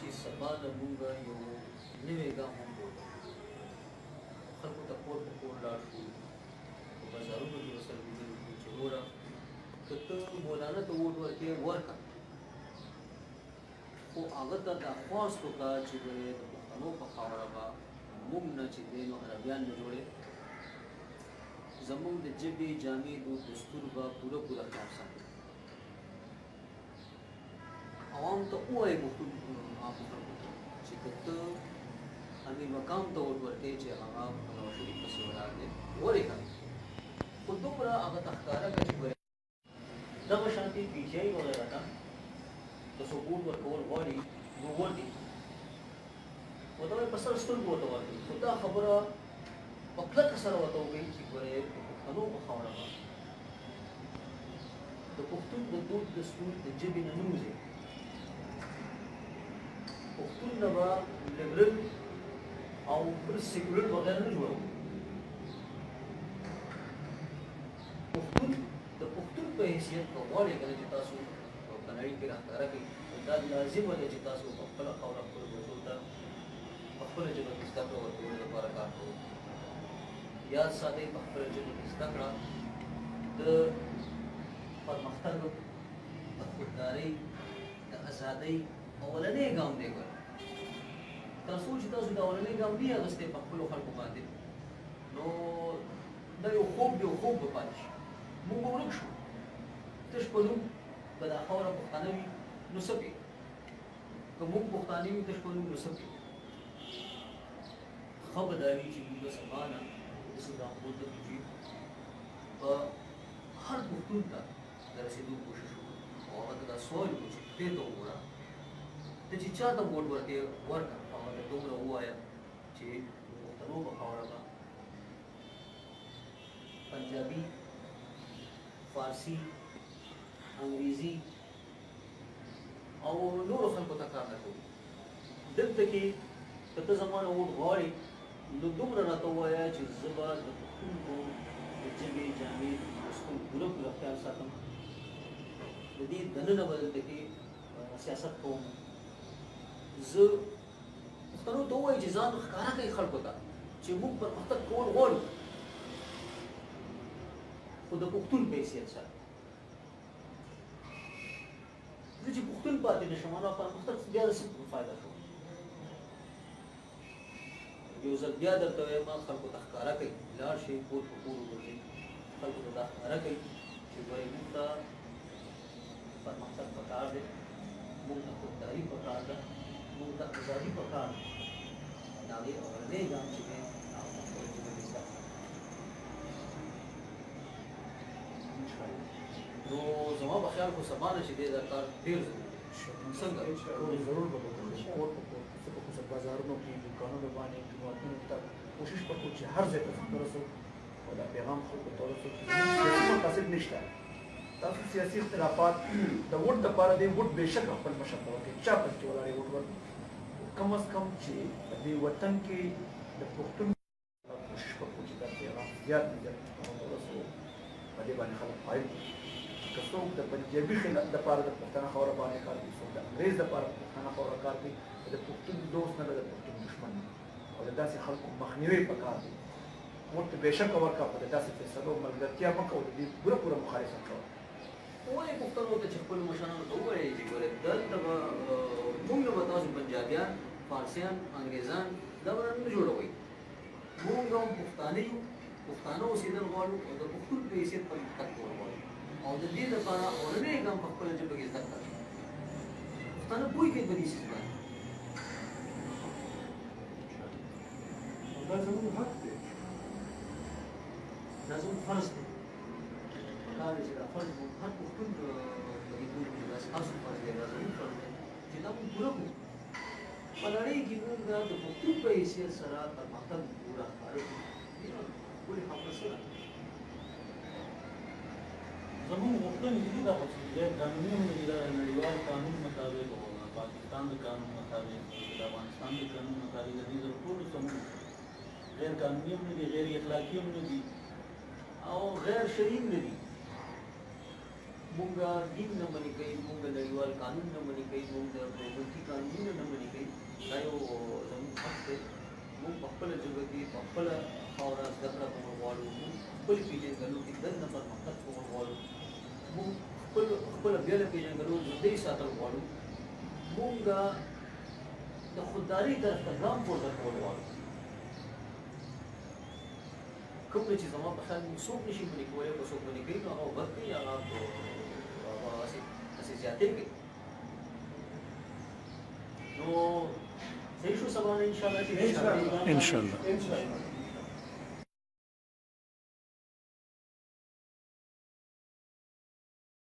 چې سبا نه مونږ یو نوی ګام هم بولو، خلکو ته کور په کور لاړ شو، په بازارونو کې ورسره لیدل وکړو چې وروره که ته مولانا ته ووټ ورکړې ورکړه، خو هغه ته دا خواست وکړه چې ګورې د پښتنو په خاوره به موږ نه چې دی نو عربیان نه جوړې، زموږ د ژبې جامې دود دستور به پوره پوره خیال ساتي. عوام ته ووایي پښتون عامو خلکو ته چې که ته امیر مقام ته ووټ ورکوې چې هغه په نواز شریف پسې ولاړ دی ورې کړه، خو دومره هغه ته ښکاره کړه چې ګورې دغه شانتې پي ټي آی وغیره ته که څوک ووټ ورکول غواړي نو ورکړي، ورته وایي په سر سترګو ورته ورکړي، خو دا خبره په کلکه سره ورته وکړي چې ګورې د پښتنو په خاوره به د پښتون د دود دستور د ژبې نه نه وځي، پښتون نه به لبرل او بل سیکولر وغیره نه جوړوو. پښتون د پښتون په حیثیت که غواړئ که نه چې تاسو په نړۍ کې راښکاره کړئ، نو دا لازمه ده چې تاسو په خپله خاوره خپلو بچو ته په خپله ژبه کې زده کړه ورکولو لپاره کار کوئ. یاد ساتئ په خپله ژبه کې زده کړه د پرمختګ، د خوددارۍ، د ازادۍ اولنی ګام دی. ګوره تر څو چې تاسو د اولنی ګام نه اخیستی په خپلو خلکو باندې، نو دا یو خوب دی، خوب به پاتې شي، موږ به ورک شو، تش په نوم به دا خاوره پښتانه وي نو څه کوي؟ که موږ پښتانه یو تش په نوم نو څه کوي؟ ښه به دا وي چې موږ سبا نه داسې ګام پورته کړو چې په هر پښتون ته د رسېدو کوشش وکړو او هغه ته دا سوال وکړو چې دې ته وګوره، ته چې چا ته ووټ ورکړې ورکړه، خو هغه ته دومره ووایه چې د پښتنو په خاوره به پنجابي، فارسي، انګریزي او نورو خلکو ته کار نه کوو. دلته کې که ته زما نه ووټ غواړې نو دومره راته ووایه چې زه به د پښتون قوم د ژبې، جامې، دستور پوره پوره خیال ساتم، د دې دننه به دلته کې سیاست کوم. زه پښتنو ته ووایي چې ځان ښکاره کوي خلکو ته چې موږ پرمختګ کول غواړو، خو د پښتون په حیثیت سره. زه چې پښتون پاتې نه شم نو پرمختګ بیا د څه فایده شو؟ یو ځل بیا درته وایم خلکو ته ښکاره کوي، لاړ شئ کور په کور وګرځئ، خلکو ته دا ښکاره کوي چې ګورئ موږ ته پرمختګ پکار دی، موږ ته خودداري پکار ده، موږ ته ازادي پکار ده. د هغې اولنی ګام چې دی هغه په خپله ژبه کې زده کړه. نو زما په خیال خو سبا نه چې دی دا کار ډېر ضروري دی. څنګه؟ ضرور به وکړو، کور په کور، کوڅه په کوڅه، بازارونو کې، دوکانونو باندې، جوماتونو ته کوشش وکړو چې هر ځای ته ځان ورسوو او دا پیغام خلکو ته ورسوو چې سیاسي مقاصد نشته. تاسو سیاسي اختلافات د ووټ دپاره دی، ووټ بېشکه خپل مشر ته ورکړئ، چا پسې چې ولاړ یې ووټ ورکړئ، کم از کم چې په دې وطن کې د پښتون کوشش وکړو چې دا پیغام زیات نه زیات پښتنو ته ورسوو. په دې باندې خلک قایل کړو چې که څوک د پنجابي خلاف دپاره د پښتنه خاوره باندې کار کوي، څوک د انګرېز دپاره په پښتنه خاوره کار کوي، د پښتون دوست نه ده، د پښتون دښمن نه، او د داسې خلکو مخنیوی پکار دی. ووټ ته بېشکه ورکړه، خو د داسې فیصلو ملګرتیا مه کوه، د دې پوره پوره مخالفت کوه. ووایئ پښتنو ته چې خپلو مشرانو ته ووایئ چې ګورئ دلته به موږ نه به تاسو پنجابیان، فارسیان، انګرېزان دا به نه جوړوئ، موږ هم پښتانه یو، پښتانه اوسېدل غواړو او د پښتون په حیثیت پرمختګ کول غواړو، او د دې لپاره اولنی ګام په خپله ژبه کې زده کړه. پښتانه پوه کړئ په دې څیز باندې. دا زموږ حق دی، دا زموږ فرض دی. پکار دی چې دا فرض موږ هر پښتون په دې پوه کړو چې دا ستاسو فرض دی، دا زموږ فرض دی چې دا موږ پوره کړو. په نړۍ کې موږ د پښتون په حیثیت سره پرمختګ پوره ښکاره کړو. ولې خبره څه ده؟ زموږ غوښتنې چې دي دا خو غیر قانوني هم نه دي، دا نړیوال قانون مطابق او د پاکستان د قانون مطابق، د افغانستان د قانون مطابق، د دې ټولو سمون غیر قانوني هم نه دي، غیر اخلاقي هم نه دي او غیر شرعي هم نه دي. مونږ دین نه منې کوي، مونږ نړیوال قانون نه منې کوي، مونږ د ملکي قانونونه نه منې کوي. دا یو زموږ حق دی. مونږ په خپله ژبه کې په خپله خاوره زده کړه کول غواړو، مونږ خپل پېژندګلو کې دننه پرمختګ کول غواړو، مونږ خپل خپله بېله پېژندګلو ژوندۍ ساتل غواړو، مونږ د خوددارۍ طرف ته ګام پورته کول غواړو. کوم چې زما په خیال موږ څوک نشي منې کولی، که څوک منې کوي نو هغه بد کوي، هغه هسې هسې زیاتې کوي. نو صحیح شو، سبا نه انشاءالله چې ان شاء الله. ان شاء الله.